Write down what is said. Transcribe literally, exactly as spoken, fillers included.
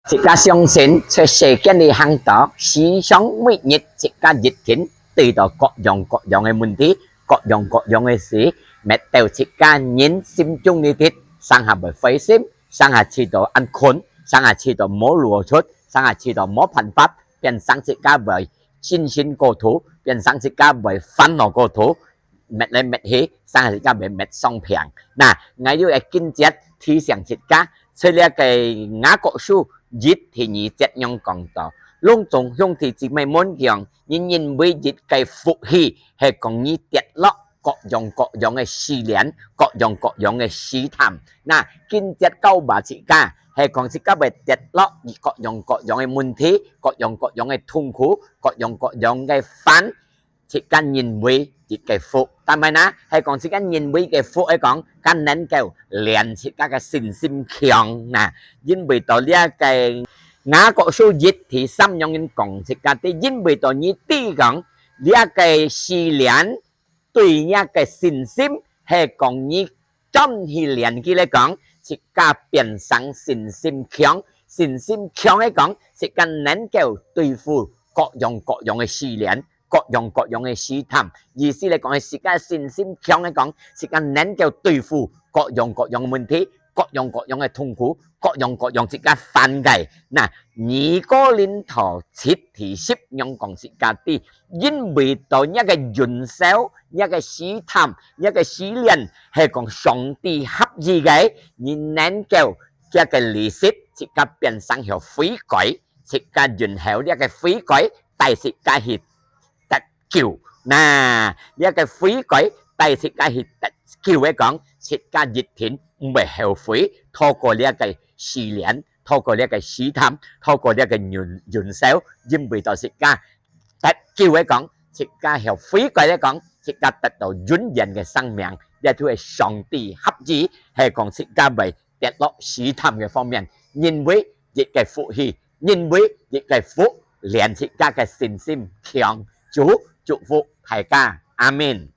自家相信，在世間裡行到，時常每日自家一定對到各樣各樣个問題，各樣各樣个事，搣到自家人心中裡底，成下會灰心，成下試到恁困，成下試到無路出，成下試到無辦法，變成自家會精神過度，變成自家會煩惱過度，搣來搣去，成下自家會搣上病。那，𠊎有个經節提醒自家，在這个雅各書一第二節樣講到，攏總兄弟姊妹們講，你因為一个福氣，係講你跌落各樣各樣个試煉，各樣各樣个試探。那，經節教化自家，係講自家會跌落各樣各樣个問題，各樣各樣个痛苦，各樣各樣个煩，自家認為一个福。但係呢，係講自家認為个福，係講，更能夠練自家个信心強呢。因為到這个雅各書一第三樣人講自家知，因為到你知講，這个試煉對你个信心，係講你轉去練佢來講，自家變成信心強。信心強个講，自家能夠對付各樣各樣个試煉，各樣各樣个試探。意思來講，係自家信心強个講，自家能夠對付各樣各樣个問題，各樣各樣个痛苦，各樣各樣自家煩个。那，二哥林多七第十樣講自家知，因為到你个忍受，你个試探，你个試煉，係講上帝合意个，你能夠這个利息，自家變成曉悔改，自家忍受這个悔改，帶自家去得救。那，這个悔改帶自家去得救个講，自家一定毋會後悔，透過這个試煉，透過這个試探，透過這个忍，忍受，因為到自家得救个講，自家曉悔改个講，自家得到永遠个生命，這就係上帝合意，係講自家會跌落試探个方面，因為一个福氣，因為一个福，練自家个信心強。主祝福大家，阿們。